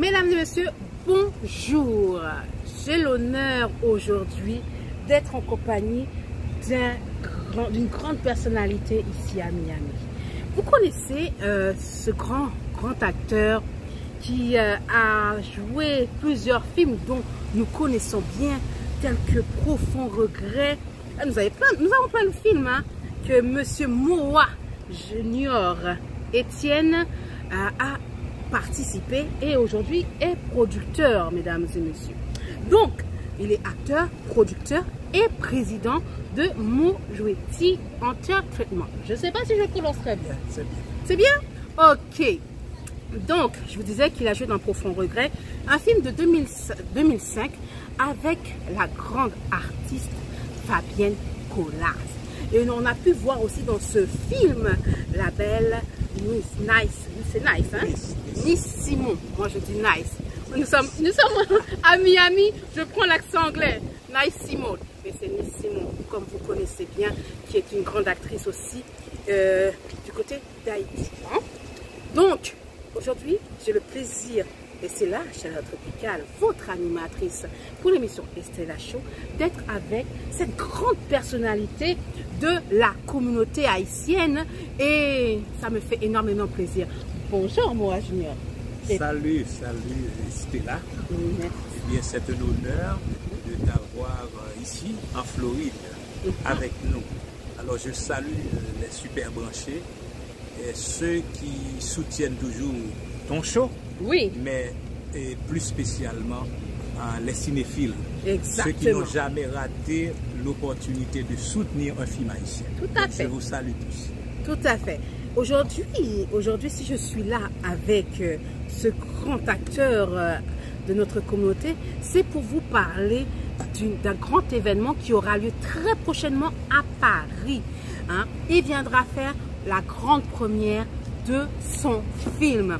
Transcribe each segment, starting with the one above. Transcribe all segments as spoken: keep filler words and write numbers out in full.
Mesdames et messieurs, bonjour. J'ai l'honneur aujourd'hui d'être en compagnie d'un grand, d'une grande personnalité ici à Miami. Vous connaissez euh, ce grand, grand acteur qui euh, a joué plusieurs films dont nous connaissons bien, tels que Profond Regret. Ah, nous avons plein, nous avons plein de films hein, que Monsieur Moa Junior Etienne euh, a participé et aujourd'hui est producteur, mesdames et messieurs. Donc, il est acteur, producteur et président de Mojweti Entertainment. Je ne sais pas si je le prononce très bien. C'est bien. C'est bien? Ok. Donc, je vous disais qu'il a joué dans Profond Regret, un film de deux mille, deux mille cinq avec la grande artiste Fabienne Collas. Et on a pu voir aussi dans ce film la belle Nice, Nice, c'est Nice, hein? Nice, Nice. Nice Simon, moi je dis Nice. Nous sommes, nous sommes à Miami, je prends l'accent anglais. Nice Simon, mais c'est Nice Simon, comme vous connaissez bien, qui est une grande actrice aussi euh, du côté d'Haïti. Hein? Donc, aujourd'hui, j'ai le plaisir, et c'est la Chaleur Tropicale, votre animatrice pour l'émission Estella Show, d'être avec cette grande personnalité de la communauté haïtienne et ça me fait énormément plaisir. Bonjour Moa Junior. Et Salut, salut Estella. Merci. Eh bien, c'est un honneur de t'avoir euh, ici en Floride avec nous. Alors, je salue euh, les super branchés, et ceux qui soutiennent toujours ton show, Oui. mais et plus spécialement euh, les cinéphiles, ceux qui n'ont Exactement. jamais raté l'opportunité de soutenir un film haïtien. Tout à Donc, fait. Je vous salue tous. Tout à fait. Aujourd'hui, aujourd'hui, si je suis là avec euh, ce grand acteur euh, de notre communauté, c'est pour vous parler d'une- d'un grand événement qui aura lieu très prochainement à Paris. Hein. Il viendra faire la grande première de son film.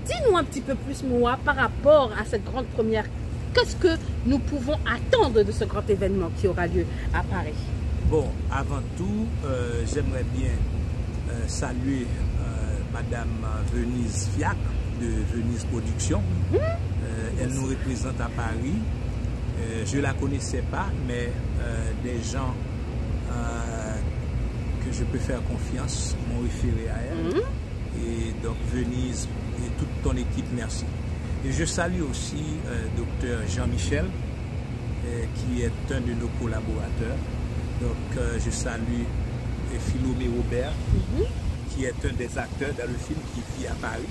Dis-nous un petit peu plus, Moa, par rapport à cette grande première. Qu'est-ce que nous pouvons attendre de ce grand événement qui aura lieu à Paris? Bon, avant tout, euh, j'aimerais bien euh, saluer euh, Madame Venise Fiac de Venise Production. Euh, elle nous représente à Paris. Euh, je la connaissais pas, mais euh, des gens euh, que je peux faire confiance m'ont référé à elle. Et donc Venise et toute ton équipe, merci. Et je salue aussi euh, Dr Jean-Michel, euh, qui est un de nos collaborateurs. Donc euh, je salue euh, Philomé Robert, qui est un des acteurs dans le film qui vit à Paris.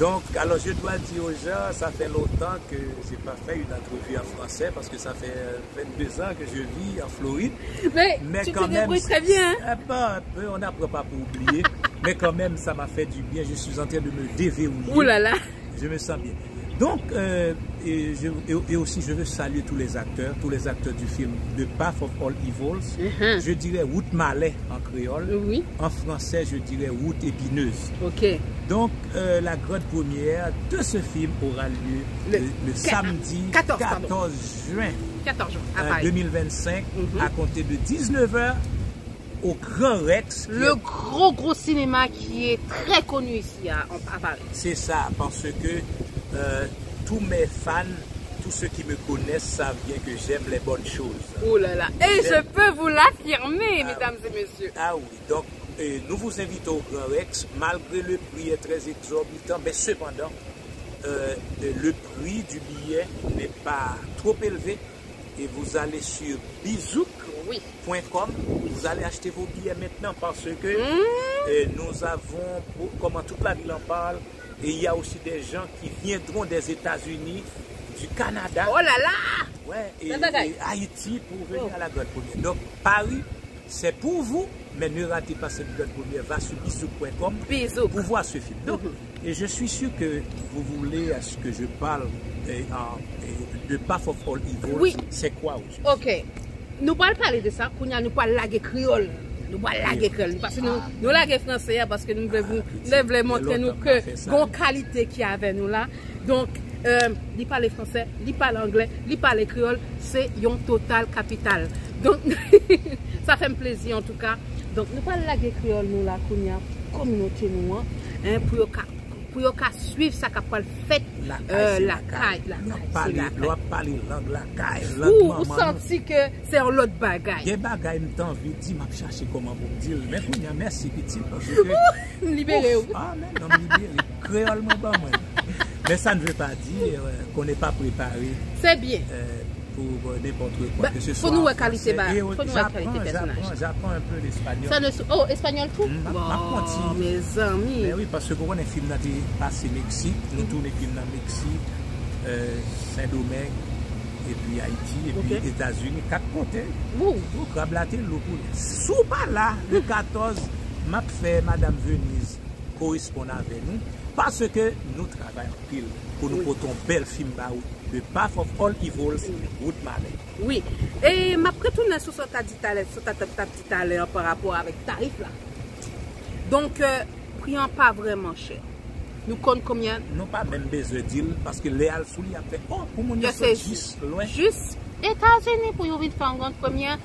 Donc, alors je dois dire aux gens, ça fait longtemps que j'ai pas fait une entrevue en français parce que ça fait vingt-deux ans que je vis en Floride. Mais, mais tu te débrouilles très bien. Hein? Eh ben, on n'apprend pas pour oublier. Mais quand même, ça m'a fait du bien. Je suis en train de me déverrouiller. Ouh là là. Je me sens bien. Donc, euh, et, je, et, et aussi, je veux saluer tous les acteurs, tous les acteurs du film The Path of All Evils. Mhm. Je dirais Route Malais en créole. Oui. En français, je dirais Route épineuse. Ok. Donc, euh, la grande première de ce film aura lieu le, le, le samedi quatorze, pardon. quatorze juin, quatorze juin, à euh, Paris. deux mille vingt-cinq, mhm. à compter de dix-neuf heures au Grand Rex. Le gros, gros cinéma qui est très connu ici à, à Paris. C'est ça, parce que euh, tous mes fans, tous ceux qui me connaissent savent bien que j'aime les bonnes choses. Oh là là. Et je peux vous l'affirmer, mesdames et messieurs. Ah oui, donc euh, nous vous invitons au Grand Rex, malgré le prix est très exorbitant, mais cependant, euh, le prix du billet n'est pas trop élevé. Et vous allez sur bizouk point com, vous allez acheter vos billets maintenant parce que euh, nous avons, comme toute la ville en parle, et il y a aussi des gens qui viendront des États-Unis, du Canada, oh là là, ouais, et, et Haïti pour venir à la grande première. Donc Paris, c'est pour vous, mais ne ratez pas cette grande première. Va sur bizouk point com pour voir ce film. Donc, et je suis sûr que vous voulez à ce que je parle euh, en- euh, de Path of All Evil. Oui. C'est quoi au juste? Ok. Nou pral pale de sa, kounye a nou pral lage kreyòl. Nou pral lage kreyòl. Paske nou, nou lage franse a, paske nou vle, nou vle montre nou ke gon kalite ki avè nou la. Donk, euh, li pale franse, li pale angle, li pale kreyòl, se yon total kapital. Donk, sa fè m plezi antouka. Donk, nou pral lage kreyòl nou la kounye a, kominote nou an, hein, pou yo ka pou yo ka swiv sa k ap pral fèt lakay, se lakay, lakay, se lakay. Lè w ap pale lang lakay, lang manman nou. Ou santi ke se yon lòt bagay. Gen bagay m t anvi di, m ap chache kòman pou m di l. Men kounye a, mèsi pitit, paske m libere w. Ah, men non, m libere. Kreyòl mwen ban mwen. Mais ça ne veut pas dire, euh, qu'on n'est pas préparé, euh, pour, euh, n'importe quoi que ce soit en français. Fò nou wè kalite ba, fò nou wè kalite pèsonaj. J'apprends, j'apprends un peu l'espagnol. Sa ne sou, oh, espanyòl tou? Bon, mezanmi. Men wi, paske ou konnen fim nan te pase Meksik, nou tounen fim nan Meksik, euh, Sendomeng, epi Ayiti, epi Etazini, kat kote. Ou krab la te lou pou li. Si w pa la, le katòz, m ap fè Madam Venise koresponn avè nou, paske nou travay anpil pou nou pote yon bèl fim ba ou, The Path of All Evils, Wood Mallet. Wi. E m ap retounen sou sa w ta di talè, sou ta, ta, ta di talè an pa rapò avèk tarif la. Donk, euh, pri an pa vrèman chè. Nou konn konbyen. Nou pa menm bezwen di l, paske lè al sou li ap fè, oh, pou moun yo sot jis lwen. Jis Etazini pou yo vin fè yon grann premyè.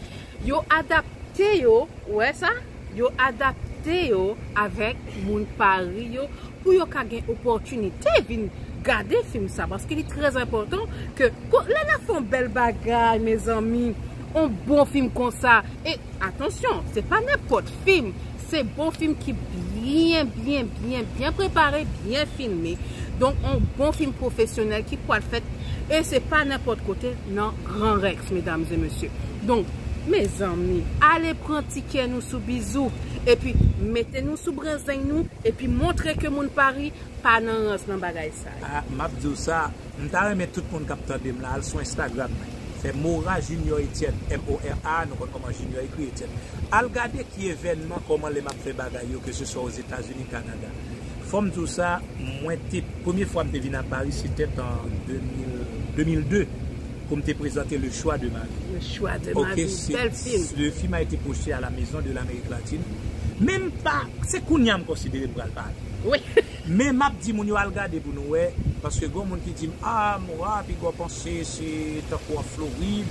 Yo adapte yo, ou wè sa? Yo adapte yo avèk moun Pari yo pou yo ka gen opòtinite vin gade fim sa, paske li trè enpòtan ke ko-, lè n ap fè yon bèl bagay, mezanmi, yon bon fim konsa, e atansyon, se pa nenpòt fim, se bon fim ki byen, byen, byen, byen prepare, byen filme. Donk, yon bon fim pwofesyonèl ki pral fèt, e se pa nenpòt kote, nan Gran Rèks, medam e mesye. Donk, mezanmi, ale pran tikè nou sou Bizou, epi mete nou sou brenzeng nou, epi montre ke moun Pari pa nan rans nan bagay sa yo. Ah, m ap di w sa, m ta renmen tout moun k ap tande m la, al sou Instagram mwen. Fè Mora Junior Etienne, M O R A, nou konn kòman Junior ekri Etienne. Al gade ki evènman, kòman lè m ap fè bagay yo, ke se swa Ozetazini, Kanada. Fò m di w sa, mwen te, premye fwa m te vin a Pari, se te an de mil, de mil de, pou m te prezante Le Choix de ma vie. Le Choix de ma vie, bèl fim. Ok, ce film a été projeté à la Maison de l'Amérique Latine. Men m pa, se kounye a m konsidere m pral pale. Wi. Men m ap di moun yo al gade pou nou wè, paske gen moun ki di m, ah, Mora, piga w panse se tankou an Florid,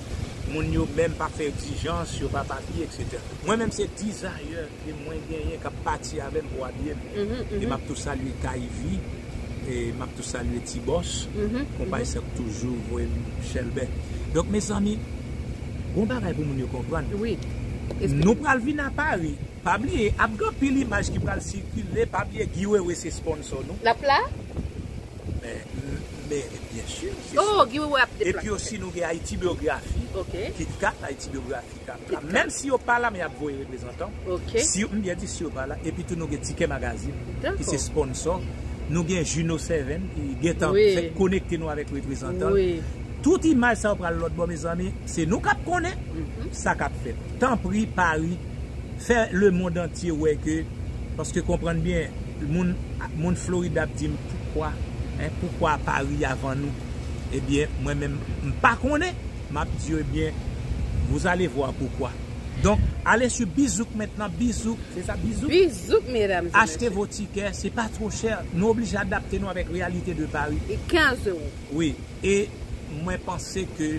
moun yo menm pa fè egzijans, yo pa abiye, et cetera. Mwen menm se dizayè ke mwen genyen k ap pati avè m pou abiye m. E m ap tou salye Kayvi, e m ap tou salye Ti Bòs, konpayi sa k toujou voye m chèlbè. Donk, mezanmi, gon bagay pou moun yo konprann. Wi. Nou pral vin a Pari. Pa bliye, ap gen anpil imaj ki pral sikile. Pa bliye, Guy Wewe se sponsor nou. L ap la? Men, men, byen si, se Oh, Guy Wewe ap deplase. Epi osi, nou gen Haïti Biographie, Kit Kat, Haïti Biographie k ap la. Menm si yo pa la, men y ap voye reprezantan. Si, m byen di si yo pa la. Epi tou, nou gen Tikè Magazine, ki se sponsor. Nou gen Juno Seven, ki gentan fèk konekte nou avèk reprezantan. Tout imaj sa yo pral lòt bò, mezanmi, se nou k ap konnen sa k ap fèt. Tanpri, Pari, fè lemonn antye wè ke, paske konprann byen, moun, moun Florid ap di m, poukwa, en, poukwa Pari avan nou? Ebyen, mwen menm, m pa konnen, m ap di yo, ebyen, vous allez voir pourquoi. Donk, allez sur Bizouk maintenant, Bizouk, se sa, Bizouk? Bizouk, medam e mesye. Achte vos tickets, se pa two chè, nou oblije adapte nou avèk reyalite de Pari. E kenz ewo. Wi. E mwen panse ke,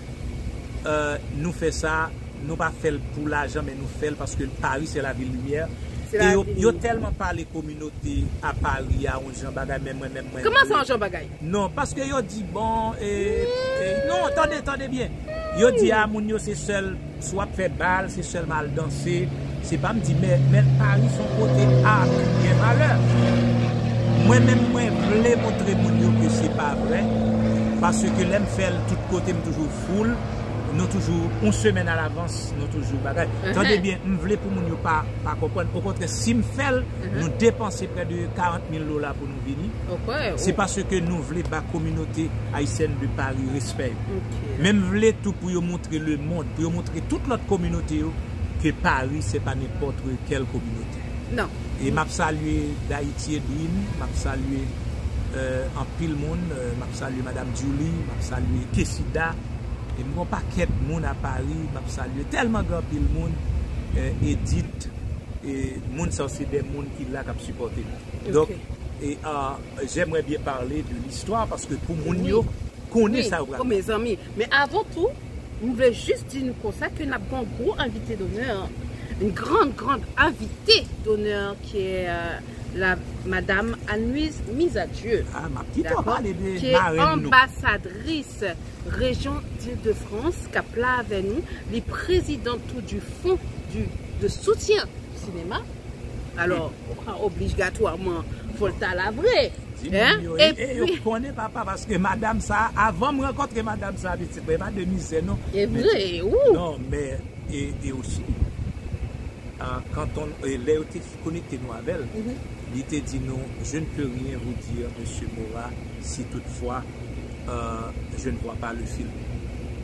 euh, nou fè sa, nou pa fè l pou lajan, men nou fè l paske Pari se la vil limyè. E yo, yo tèlman pale kominote a Pari a, yon jan bagay, men mwen menm, mwen vle. Kòman sa, yon jan bagay? Non, paske yo di, bon, e, e, non, tande, tande byen. Yo di, a, moun yo se sèl Si w ap fè bal, se sèlman al danse. Se pa m di, men, men Pari se yon kote a, gen valè. Mwen menm, mwen vle montre moun yo ke se pa vrè. Paske lè m fè l tout kote, m toujou full. Nou toujou yon semèn alavans, nou toujou bagay. Tande byen, m vle pou moun yo pa, pa konprann. Okontrè, si m fè l, nou depanse prè de karant mil dola pou nou vini. Se paske nou vle ba kominote ayisyèn de Pari respè yo. Men m vle tou pou yo montre lemonn, pou yo montre tout lòt kominote yo ke Pari se pa nenpòt kèl kominote. E m ap salye Dayiti Edwin, m ap salye, euh, anpil moun, euh, m ap salye Madam Julie, m ap salye Kesida, e m gon pakèt moun a Pari, m ap salye tèlman gen anpil moun, euh, Edith, e moun sa yo se de moun ki la k ap sipòte nou. Donk, e, euh, j'aimerais bien parler de l'histoire, paske pou moun yo konnen sa yo pral. Wi, mezanmi. Men avan tou, m vle jis di nou konsa ke n ap gen yon gwo envite donè, une grande, grande invitée d'honneur qui est, euh, la madam Anne-Louise Mizadieu, ah, m ap kite w pale de marèn nou. Anbasadris rejyon d'Île-de-France, k ap la avè nou, li prezidan tou du fond du, de soutien du cinéma. Alò, obligatwaman, fò l ta la vre. Di moun yo, e yo konnen papa, paske madam sa, avan m rankontre madam sa, pitit mwen, e pa de mizè non. E vre, ou. Non, men, e, e osi, ah, kanton, e lè yo te konekte nou avè l, li te di nou, je ne peux rien vous dire, monsieur Morat, si toutefois, euh, je ne vois pas le film.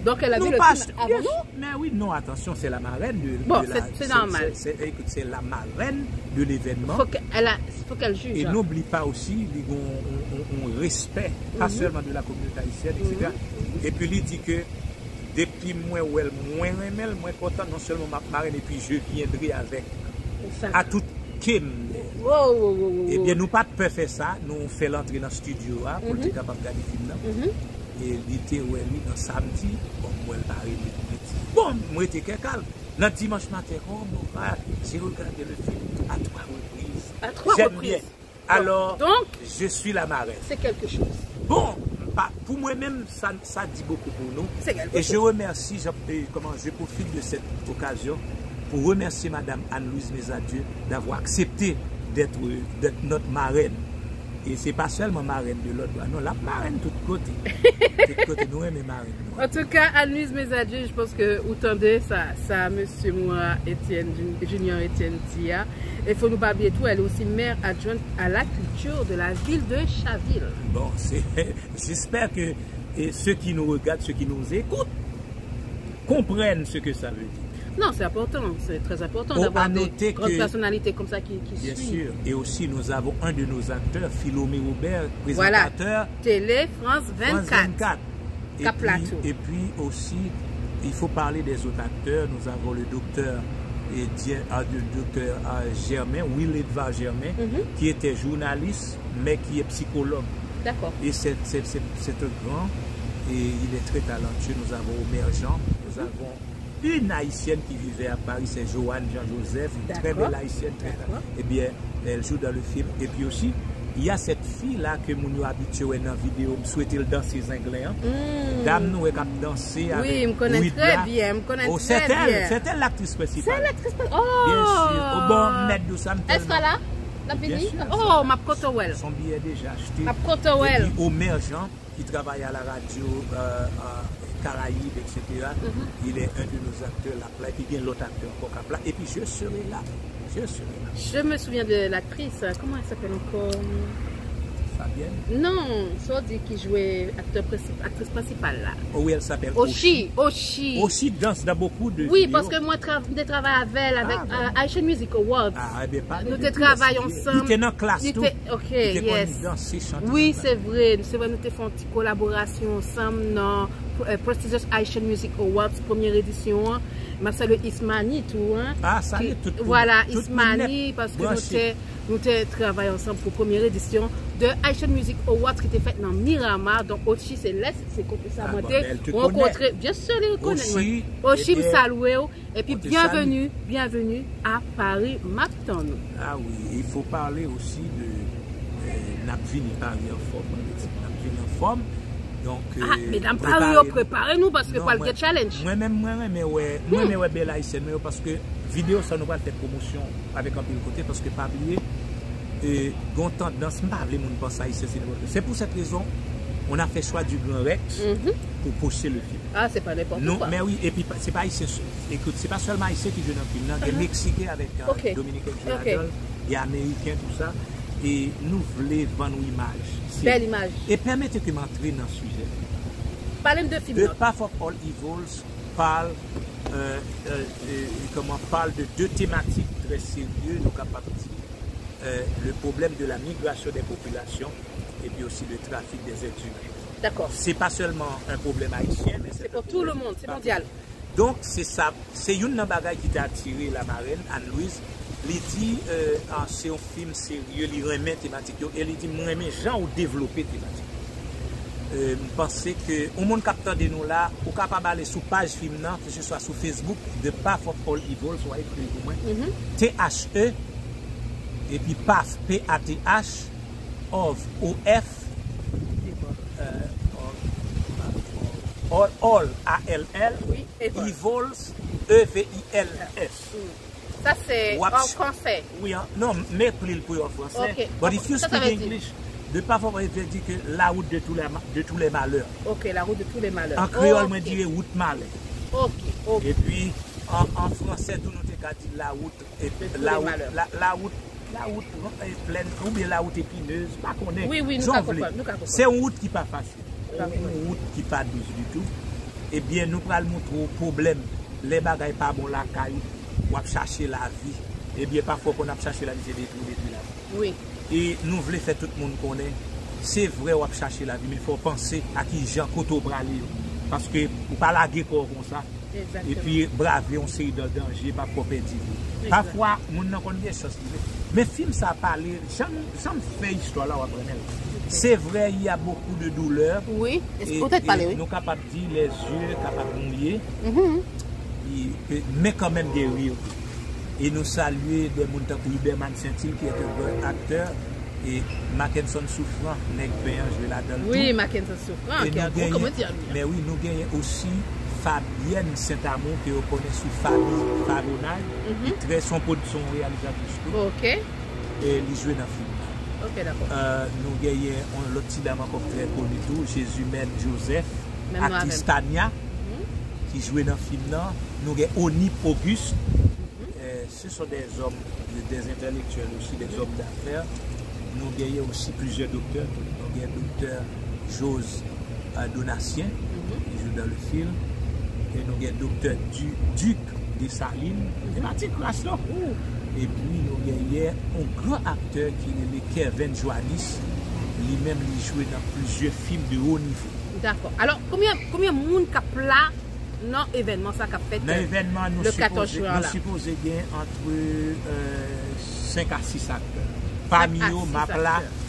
Donc, elle a vu le film avant nous? Mais oui, non, attention, c'est la marraine de, bon, de la, c'est normal. C'est, écoute, c'est la marraine de l'événement. Faut qu'elle, faut qu'elle juge. Et n'oublie pas aussi, li gen yon, yon, yon respè, pas seulement de la communauté haïtienne, et cetera. Et puis, li di ke depi mwen wè l, mwen renmen l, mwen kontan, non sèlman m ap marèn, epi je viendrai avec à tout ke m. Ebyen, nou pa t pè fè sa, nou fè l antre nan estidyo a pou l te kapab gade fim nan. E li te wè li nan samdi, bon, m wè l pa rele m. Bon, m rete kè kalm. Nan dimanch maten, oh mon gars, j'ai regardé le film à trois reprises. À trois reprises. Alors, donc, je suis la marraine. C'est quelque chose. Bon, pa, pou mwen menm, sa, sa di bokou pou nou. Et je remercie, je, euh, comment, je profite de cette occasion pour remercier Madame Anne-Louise Mesadieu d'avoir accepté d'être, d'être notre marraine. E se pa sèlman marèn de lòt bò, non, l ap marèn tout kote. Tout kote, nou renmen marèn nou. Antouka, Anne-Louise Mesadieu, je pense que ou tande sa, sa mesye Moura Etienne, Junior Etienne di a. E fò nou pa bliye tou, elle est aussi maire adjointe à la culture de la ville de Chaville. Bon, c'est, j'espère que, et ceux qui nous regardent, ceux qui nous écoutent, comprennent ce que ça veut dire. Non, c'est important, c'est très important d'avoir des grandes personnalités comme ça qui, qui suivent. Bien sûr. Et aussi, nous avons un de nos acteurs, Philomé Robert, présentateur Télé France vingt-quatre. Et puis, et puis aussi, il faut parler des autres acteurs. Nous avons le docteur, et, ah, le docteur, ah, Germain, Will Edvard Germain, qui était journaliste, mais qui est psychologue. D'accord. Et c'est, c'est, c'est, c'est un grand, et il est très talentueux. Nous avons Omer Jean, nous avons une Haïtienne qui vivait à Paris, c'est Joanne Jean-Joseph, une très belle Haïtienne, très talentueuse. Eh bien, elle joue dans le film. Et puis aussi, il y a cette fille-là que moun yo abitye wè nan videyo, m swete l danse zenglen an. Dam nou wè k ap danse avèk ritm la. Wi, m konnen trè byen, m konnen trè byen. Oh, c'est elle, c'est elle l'actrice principale. C'est l'actrice principale. Oh! Bien sûr. Oh, bon, mèt dou sa, m tèlman. Est-ce qu'elle a la vini? Oh, m ap kontan wè l. Son billet déjà acheté. M ap kontan wè l. Et puis Omer Jean, qui travaille à la radio, euh, euh, Caraïbes, et cetera. Il est un de nos acteurs là, là, et puis il y a l'autre acteur encore là, et puis je serai là, je serai là. Je me souviens de l'actrice, euh, comment elle s'appelle encore? Fabienne? Non, sa w di ki jwe aktè prensip-, aktris prensipal la. Oh oui, elle s'appelle Oshi. Oshi. Oshi danse dans beaucoup de vidéos. Wi, paske mwen tra-, m te travay avè l avèk, euh, Haitian Music Awards. Ah, eh bien, pa de Nou te travay ansanm. Li te nan klas tou. Li te, ok, yes. Li te konn danse, chante. Wi, se vre. Se vre, nou te fè yon ti kolaborasyon ansanm nan, euh, Prestigious Haitian Music Awards, premye edisyon an. M ap salye Ismani tou, hein. Ah, salye tout, tout, tout moun nèt branche. Voilà, Ismani, paske nou te, nou te travay ansanm pou premye edisyon de Haitian Music Awards ki te fèt nan Miramar. Donk, Oshi, se lè, se kote sa mwen te rankontre. Byen si, li rekonèt mwen. Oshi, m salye w. Epi byenveni, byenveni a Paris, m ap tann ou. Ah oui, il faut parler aussi de, euh, n ap vini Paris anfòm, mwen di n ap vini anfòm. Donk, euh, ah, medam Paris yo, prepare nou paske pral gen challenge. Mwen menm, mwen renmen wè, mwen renmen wè bèl Ayisyèn mwen yo paske videyo sa nou pral fè pwomosyon avèk anpil kote paske pa bliye, euh, gon tandans, m pa vle moun panse Ayisyen se nenpòt ki. C'est pour cette raison, on a fait choix du Grand Rex pour pousser le film. Ah, c'est pas n'importe quoi. Men wi, epi pa, se pa Ayisyen, écoute, se pa sèlman Ayisyen ki jwe nan fim nan, gen Meksiken avèk, euh, Dominiken ki jwe ladan l, gen Ameriken, tou sa. E nou vle vann yon imaj. Bèl imaj. E pèmete ke m antre nan sijè. Pale m de fim nan. The Path of All Evils parle, euh, euh, euh, comment, parle de deux thématiques très sérieuses, nou kapab di, euh, le problème de la migration des populations et puis aussi le trafic des êtres humains. D'accord. Se pa sèlman yon pwoblèm ayisyen, men se pou tout le monde, c'est mondial. Donk, se sa, se youn nan bagay ki te atire Lamarèn, Anne Louise. Li di, euh, ah, se yon fim serye, li renmen tematik yo, e li di, "M renmen jan ou devlope tematik." Euh, m panse ke yon moun k ap tande nou la, ou kapab ale sou paj fim nan, ke se swa sou Facebook, The Path of All Evils, w a ekri pou mwen, T H E, Epi Path, P A T H, of, O F, euh, all, all, A L L, Oui, Evil. Evils, E V I L S. Sa se an fransè. Wi, an, non, m ekri l pou yo an fransè. Ok. But if you Sa, sa speak vle di? English, de pa fò, yo di ke la route de tous les, ma- de tous les malheurs. Ok, la route de tous les malheurs. An kreyòl, Ok. mwen di wout malè. Ok, ok. Epi, an, an fransè tou, nou te ka di la route, e, De tous la les route, malheurs. la, la route, la route e, plèn, oubyen la route épineuse, pa konnen. Wi, wi, nou Jan ka w vle. konprann, nou ka konprann. Se yon wout ki pa fasil. Nou ka Yon konprann. wout ki pa dous ditou. Ebyen, nou pral montre w pwoblèm. Lè bagay pa bon lakay, w ap chache lavi. Ebyen, pafwa, w konn ap chache lavi, se detwi, detwi lavi. Wi. E nou vle fè tout moun konnen, se vre w ap chache lavi, men fò w panse a ki jan kote w prale yo. Paske ou pa lage kò w konsa, Egzakteman. Epi brave yon seri de danje, pa fò pèdi vi. Egzak. Pafwa, moun nan konn gen chans li. Men fim sa pale, jan, jan m fè istwa la, w ap renmen l. Se vre, il y a beaucoup de douleur. Wi, E, ou te pale, e wi. Nou kapab di, les yeux kapab mouye. Mhm. E, e, men kanmenm gen ri. E nou salye de moun tankou Huberman Saintil, ki est un grand acteur. E Mackenson Souffrant, nèg pen an, jwe ladan l Wi, tou. Mackenson Souffrant, E ki nou an gwo genyen, komedyen, wi. men wi, nou genyen osi Fabienne Saint-Amour, ke yo konnen sou Fabi Favonal. Mhm. Li trè, se yon pwod-, se yon reyalizatris tou. Ok. E li jwe nan fim nan. Ok, dakò. Euh, nou genyen yon lòt ti dam ankò ki trè koni tou, Jésus Mène Joseph, Menm non aktris avè m. Tania, Mhm. ki jwe nan fim nan. Nou gen Onip Auguste. Euh, ce sont des hommes, des intellectuels aussi, des hommes d'affaires. Nou genyen osi plizyè doktè tou. Nou gen doktè Jose, euh, Donatien, Mhm. ki jwe dans le film. E nou gen doktè Du, Duc Dessalines. Se pa ti kras non. Epi nou genyen yon gran aktè ki rele Kervens Johannis. Li menm, li jwe nan plizyè fim de haut niveau. Dakò. Alò, konbyen, konbyen moun k ap la nan evènman sa k ap fèt Nan evènman, nou le katòz sipoze, jen nou la? Sipoze gen antre, euh, senk a sis aktè. Pami Senk a yo, sis m ap la, aktè.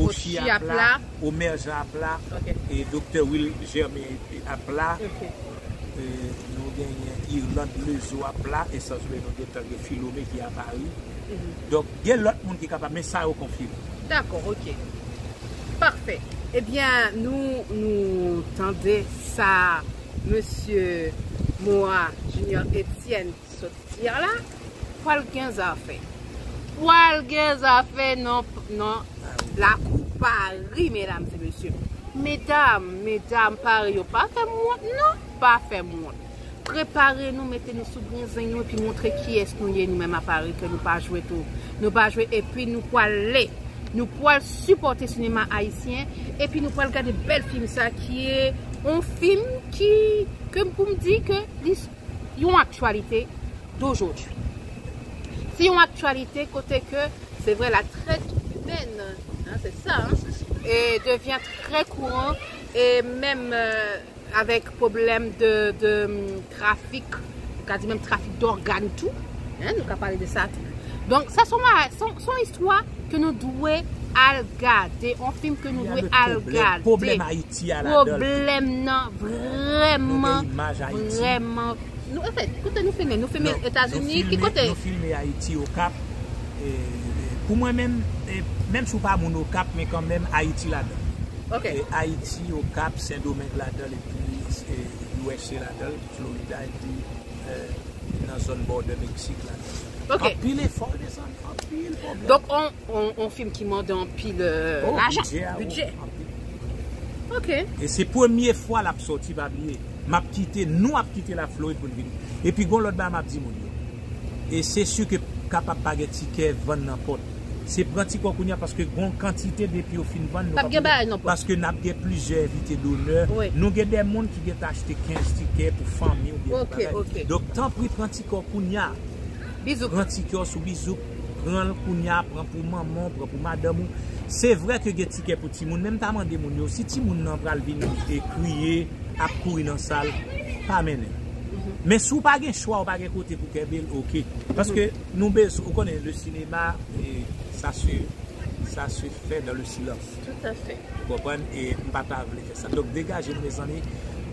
Ochi ap la, Omer Jean ap la, Ok. e doktè Will Germain ap la. Ok. E nou genyen Irlande Lezo ap la, e san bliye nou gentan gen Philomé ki a Paris. Mhm. Donk, gen lòt moun ki kapab, men sa yo konfime. Dakò, ok. Pafè. Ebyen, nou, nou tande sa mesye Moa Junior Etienne sot di a la, pral gen zafè. Pral gen zafè nan, nan lakou Pari, medam e mesye. Medam, medam, Pari yo, pa fè m wont, non, pa fè m wont. Prepare nou, mete nou sou grenzenn nou, epi montre kiyès nou ye, nou menm a Pari, ke nou pa jwe tou. Nou pa jwe, epi nou pral le. Nou pral sipòte sinema ayisyen, epi nou pral gade bèl fim sa, ki e yon fim ki, ke pou m di ke li s-, yon aktyalite dojodi. Se yon aktyalite kote ke, se vre, la traite humaine, hein, c'est ça, hein, et devient très courant, et même, euh, avèk pwoblèm de, de, hum, trafik, nou ka di menm trafik dògàn tou, hein, nou ka pale de sa tou. Donk, sa se yon, se yon, se yon istwa ke nou dwe al gade, yon fim ke nou dwe al gade. Pwoblèm Ayiti a ladan l. Pwoblèm nan vrèman, Nou gen imaj Ayiti. Vrèman. Nou, anfèt, kote nou filme? Nou filme Etazini, ki kote? Nou filme Ayiti, Okap. E, e, pou mwen menm, e, menm si w pa moun Okap, men kanmenm Ayiti ladan. Ok. E, Ayiti, Okap, Sendomeng ladan, epi, e, U S A ladan, Florida, epi, e, nan zòn bòdè Meksik ladan. Ok. Anpil efò, mezanmi, anpil pwoblèm. Donk, on, on, on fim ki mande anpil, euh, Oh, lajan. Bidjè a, oh, Bidjè. Anpil. Ok. E se premye fwa l ap sòti, pa bliye. M ap kite, nou ap kite Laflorid pou n vini. Epi gon lòt bagay m ap di moun yo. E se si ke kapab pa gen tikè vann nan pòt. Se pran ti kò kounye a paske gon kantite depi yo fin vann, nou P ap gen bagay nan pòt. Paske n ap gen plizyè envite donè. Wi. Nou gen de moun ki gen ta achte kenz tikè pou fanmi oubyen pou Ok, bagay. Ok. Donk, tanpri pran ti kò kounye a. Bizou. Pran tikè w sou Bizou, pran l kounye a, pran pou manman w, pran pou madanm ou. Se vre ke gen tikè pou timoun, men m ta mande moun yo, si timoun nan pral vin e kriye, ap kouri nan sal, pa mennen l. Men si w pa gen chwa, w pa gen kote pou kenbe l, ok. Paske nou bezwen, ou konnen, le cinéma, e, ça se, ça se fait dans le silence. Tout à fait. Ou konprann? E m pa ta vle fè sa. Donk, degaje nou, mezanmi.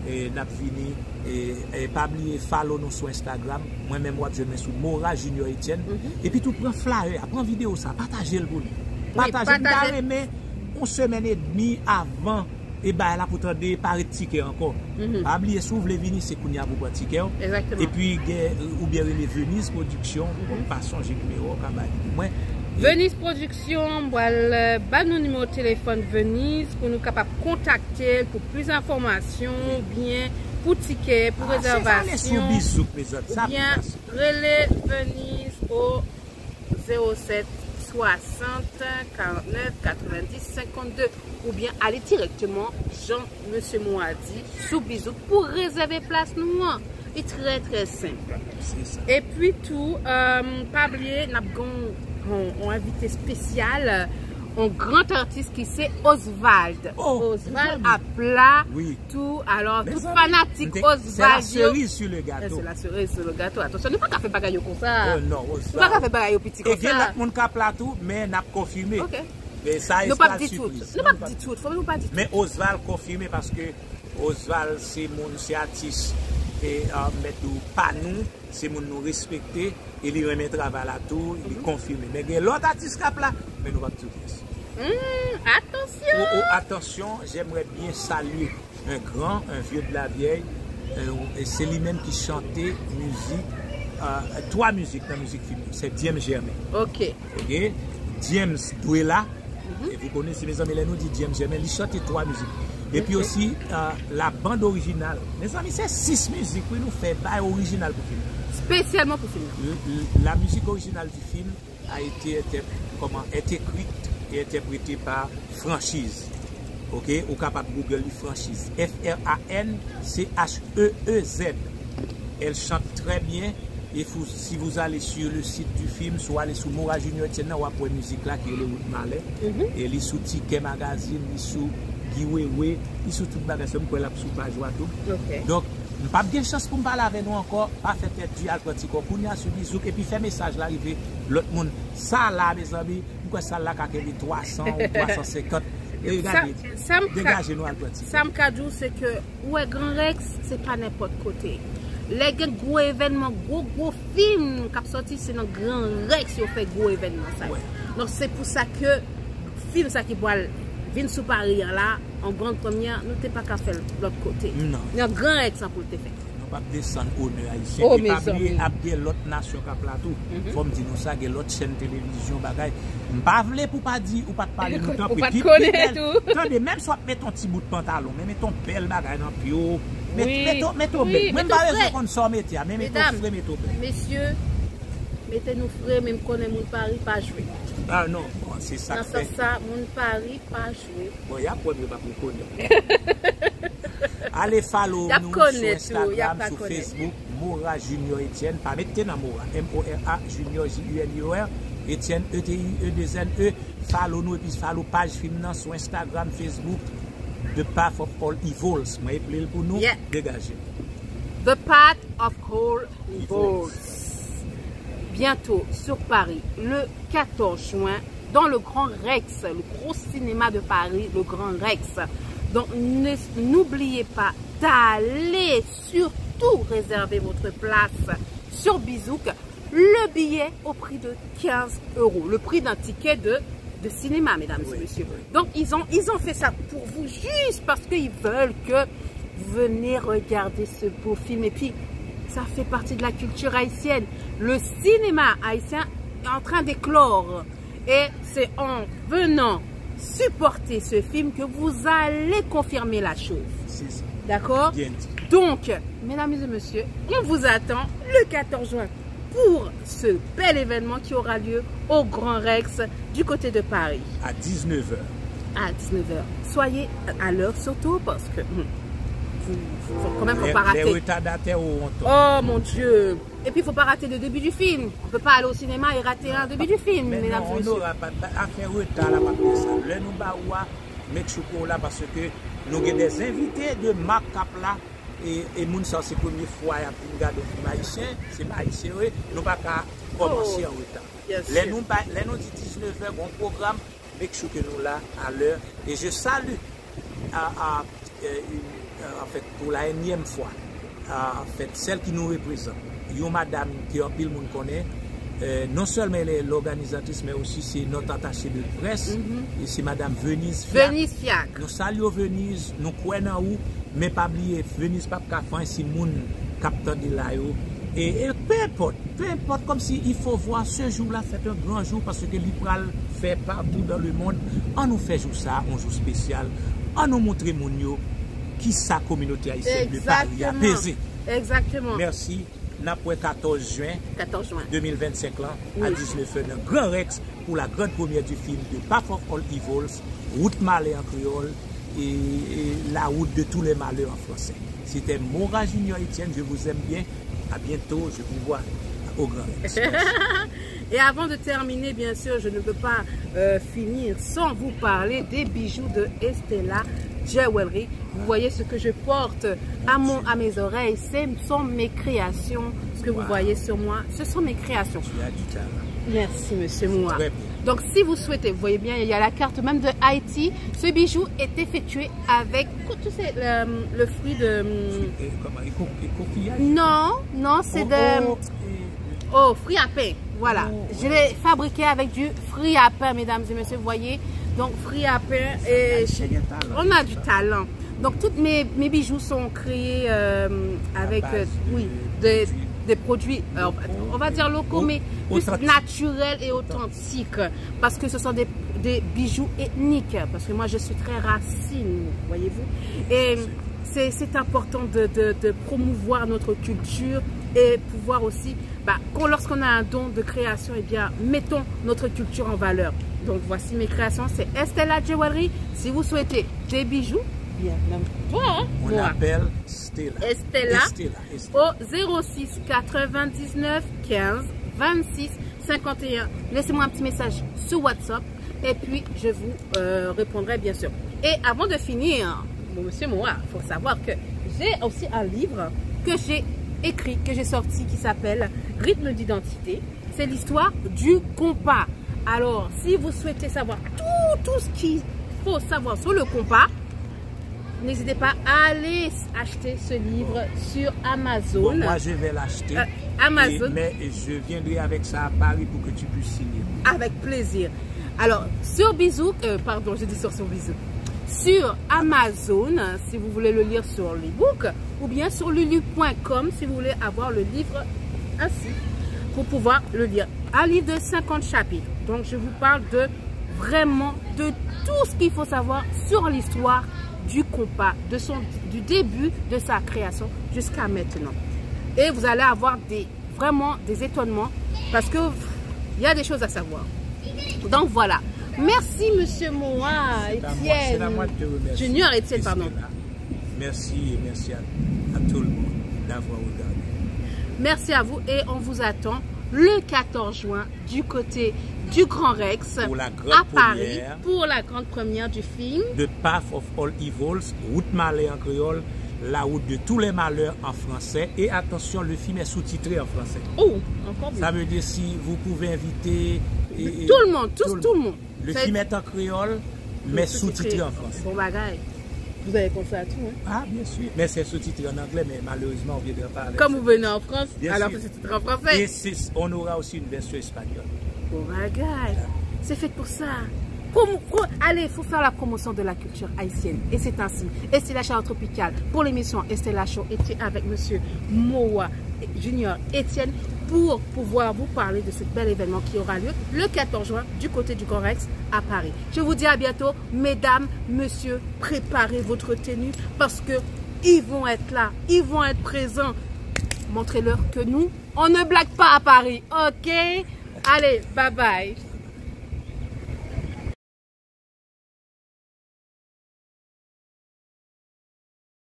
E, n ap vini. E, e, pa bliye follow nou sou Instagram. Mwen menm w ap jwenn mwen sou Mora Junior Etienne. Epi tou pran flyer a, pran videyo sa, pataje l pou nou. Pataje l. M ta renmen yon semèn edmi avan e bagay la pou tande pa ret tikè ankò. Pa bliye, si w vle vini, se kounye a pou pran tikè w. Epi gen, oubyen rele Venise Production, bon, m pa sonje nimewo w ka ba li pou mwen. Venise Production, m pral, euh, ba nou nimewo telefòn Venise pou nou kapab kontakte l pou plis enfòmasyon oubyen pou tikè, pou rezèvasyon, oubyen rele Venise o zewo sèt swasant karannèf katrevendis senkannde, oubyen ale dirèkteman, jan mesye Mo a di, sou Bizou pou rezève plas nou an. Li trè, trè senp. Se sa. Epi tou, euh, pa bliye, n ap gen yon, yon, yon envite espesyal, yon gran atis ki se Oswald. Oh, Oswald ap la tou. Alò, tout fanatik Oswald yo. C'est la cerise sur le gâteau. C'est la cerise sur le gâteau. Atansyon, nou pa ka fè bagay yo konsa. Oh non, Oswald. Nou pa ka fè bagay yo piti konsa. E gen lòt moun k ap la tou, men n ap konfime. Ok. Men sa, nou p ap di tout. Nou p ap di tout. Fò nou pa di tout. Men Oswald konfime paske Oswald se moun, se atis, e, a, mèt ou pa nou, se moun nou respekte, e li renmen travay la tou, li konfime. Men gen lòt atis k ap la, men nou p ap di tout. Hmm, atansyon! Oh, oh, attention, j'aimerais bien saluer un grand, un vieux de la vieille, euh, e se li menm ki chante mizik, euh, twa mizik nan mizik fim yo. Se James Germain. Ok. Ok? James dwe la. E vous connaissez, mezanmi, lè nou di James Germain, li chante twa mizik. Epi osi, euh, la bande originale. Mezanmi, se sis mizik, wi, nou fè bay orijinal pou fim nan. Espesyalman pou fim nan. L-, l-, la musique originale du film a été inter-, comment, est écrite et interprétée par Franchiz. Ok, ou kapab Google li, Franchiz. F R A N C H E E Z. Elle chante très bien. Et vous, si vous allez sur le site du film, si w ale sou Mora Junior Etienne nan, w ap wè mizik la ki rele Wout Malè. E li sou Tikè Magazine, li sou Guy Wewe, li sou tout bagay sa, m kwè l ap sou paj ou a tou. Ok. Donk, m p ap gen chans pou m pale avè nou ankò, pa fè tèt di, al pran ti kò kounye a sou Bizouk, epi fè mesaj la rive lòt moun. Sa la, mezanmi, m kwè sal la ka kenbe twa san ou twa san senkant. E gade, degaje nou al pran ti kò. Sa m ka di w, se ke ou wè Gran Rèks, se pa nenpòt kote. Lè gen gwo evènman, gwo, gwo fim k ap sòti, se nan Gran Rèks yo fè gwo evènman sa yo. Donk, se pou sa ke fim sa ki pral vin sou Pari an la, an gran premyè, nou te pa ka fè l lòt kote. Non. Nan Gran Rèks an pou l te fèt. Nou p ap desann onè ayisyen. E pa bliye, ap gen lòt nasyon k ap la tou. Fò m di nou sa, gen lòt chèn televizyon, bagay. M pa vle pou pa di, ou pa t pale nou, tanpri. Ou pa t konnen tou. Tande, menm si w ap mete yon ti bout pantalon, men mete yon bèl bagay nan pye w. Mete, mete, mete w bèl. Mwen m pa bezwen konn sa w mete a, men mete w fre, mete w bèl. Mesye, mete nou fre, men m konnen moun Pari pa jwe. Ah non, bon, se sa k fè. Nan sans sa, moun Pari pa jwe. Bon, y ap wè m, yo p ap rekonèt. Ale follow nou sou Instagram, sou Facebook, Mora Junior Etienne. Pa mete nan Mora, M O R A, Junior, J U N I O R, Etienne, E T I E deux N E. Follow nou epi follow paj fim nan sou Instagram, Facebook, The Path of All Evils. Mwen eple l pou nou. Degaje. The Path of All Evils. Bientôt sur Paris, le quatorze juin, dans le Grand Rex, le gros cinéma de Paris, le Grand Rex. Donc, ne- n'oubliez pas d'aller surtout réserver votre place sur Bizouk. Le billet au prix de quinze euros, le prix d'un ticket de, de cinéma, mesdames et messieurs. Donc, ils ont, ils ont fait ça pour vous juste parce qu'ils veulent que vous venez regarder ce beau film. Et puis, ça fait partie de la culture haïtienne. Le cinéma haïtien est en train d'éclore. Et c'est en venant supporter ce film que vous allez confirmer la chose. C'est ça. D'accord ? Bien dit. Donc, mesdames et messieurs, on vous attend le quatorze juin pour ce bel événement qui aura lieu au Grand Rex du côté de Paris. À dix-neuf heures. À dix-neuf heures. Soyez à l'heure surtout parce que hmm, vous, faut quand même faut pas rater. Les retardataires auront tort. Oh mon Dieu. Et puis, faut pas rater le début du film. On peut pas aller au cinéma et rater un début du film, mesdames et messieurs. Men non, Nora, pa, pa, afè reta la, pa fè sa. Lè nou ba ou a, make sure ke w la, paske nou gen des invités de marque k ap la, e, e moun sa yo se premye fwa y ap vin gade yon fim ayisyen, se pa ayisyen yo ye, nou pa ka kòmanse an reta. Lè nou ba, lè nou di diznèf è, gon pwogram, make sure ke nou la a lè. E je salue à, à, euh, une, An fèt, pou la enyèm fwa, an fèt, sèl ki nou reprezant, yon madanm ke anpil moun konnen, euh, non sèlman elle est l'organisatrice, men osi se notre attachée de presse, e se madanm Venise Fiac. Venise Fiac. Nou salye w, Venise, nou kwè nan ou, men pa bliye, Venise p ap ka fè anyen si moun k ap tande la yo. E, e peu importe, peu importe, comme si il faut voir ce jour-là, c'est un grand jour, paske li pral fè partout dans le monde. An nou fè jou sa a yon jou espesyal. An nou montre moun yo kisa kominote ayisyèn de Paris a peze. Exactement. Exactement. Mèsi. N ap wè katòz jen, katòz jen de mil vennsenk lan a diznèf è nan Grand Rex pour la grande première du film de Path of All Evils, Wout Malè an kreyòl, et, et La route de tous les malheurs en français. C'était Mora Junior Etienne, je vous aime bien. À bientôt, je vous vois au Grand Rex. Merci. Et avant de terminer, bien sûr, je ne peux pas euh, finir sans vous parler des bijoux de Estella Jewelry. Vous voyez ce que je porte à mon, à mes oreilles, ce sont mes créations. Ce que vous voyez sur moi, ce sont mes créations. Tu as du talent. Merci, monsieur Moa. Très bien. Donc, si vous souhaitez, vous voyez bien, il y a la carte même de Haïti. Ce bijou est effectué avec, tu sais, le, le fruit de... Fruit, euh, comment, éco-, écoquillage? Non, non, c'est de... Oh, oh, fruit à pain, voilà. Oh, je l'ai fabriqué avec du fruit à pain, mesdames et messieurs, vous voyez. Donc, fruit à pain, et on a du talent. Donc, tous mes, mes bijoux sont créés euh, avec, euh, oui, des, des produits, euh, on va dire locaux, mais plus naturels et authentiques. Parce que ce sont des, des bijoux ethniques. Parce que moi, je suis très racine, voyez-vous. Et c'est, c'est important de, de, de promouvoir notre culture et pouvoir aussi, bah, quand, lorsqu'on a un don de création, eh bien, mettons notre culture en valeur. Donc voici mes créations, c'est Estella Jewelry. Si vous souhaitez des bijoux, bien, même toi, hein, on appelle Stella. Estella, Estella, Estella, au zéro six quatre-vingt-dix-neuf quinze vingt-six cinquante et un. Laissez-moi un petit message sur WhatsApp. Et puis, je vous euh, répondrai bien sûr. Et avant de finir, bon, monsieur Moa, il faut savoir que j'ai aussi un livre que j'ai écrit, que j'ai sorti, qui s'appelle Rythme d'identité. C'est l'histoire du compas. Alors, si vous souhaitez savoir tout, tout ce qu'il faut savoir sur le compas, n'hésitez pas à aller acheter ce livre sur Amazon. Bon, moi, je vais l'acheter. Euh, Amazon. Et, mais je viendrai avec ça à Paris pour que tu puisses signer. Avec plaisir. Alors, sur Bizou, euh, pardon, je dis sur, sur Bizou. Sur Amazon, si vous voulez le lire sur l'ebook, ou bien sur lulu point com si vous voulez avoir le livre ainsi pour pouvoir le lire. Un livre de cinquante chapitres. Donc, je vous parle de vraiment de tout ce qu'il faut savoir sur l'histoire du compas, de son, du début de sa création jusqu'à maintenant. Et vous allez avoir des, vraiment des étonnements parce que il y a des choses à savoir. Donc voilà. Merci, monsieur Moa Etienne. C'est à moi de te remercier, Junior Etienne, pardon. Merci et merci à, à tout le monde d'avoir regardé. Merci à vous et on vous attend le quatorze juin du côté du Grand Rex à Paris pour la grande première du film The Path of All Evils, Wout Malè an kreyòl, La route de tous les malheurs en français. Et attention, le film est sous-titré en français. Oh, encore mieux. Ça veut dire si vous pouvez inviter et, et tout le monde, tout, tout le monde. Le film est en créole, mais sous-titré en français. Bon bagay. Vous avez pensé à tout, hein? Ah, bien sûr. Mais c'est sous-titré en anglais, mais malheureusement, on viendra pas avec ça. Comme vous venez en France, alors c'est sous-titré en français. Et c'est, on aura aussi une version espagnole. Bon bagay. C'est fait pour ça. Promo-, pro-, allez, il faut faire la promotion de la culture haïtienne. Et c'est ainsi. Et c'est la chaleur tropicale pour l'émission Estella Show était avec monsieur Moa Junior Etienne pour pouvoir vous parler de ce bel événement qui aura lieu le quatorze juin du côté du Grand Rex à Paris. Je vous dis à bientôt, mesdames, messieurs, préparez votre tenue parce que ils vont être là, ils vont être présents. Montrez-leur que nous, on ne blague pas à Paris, ok? Allez, bye bye.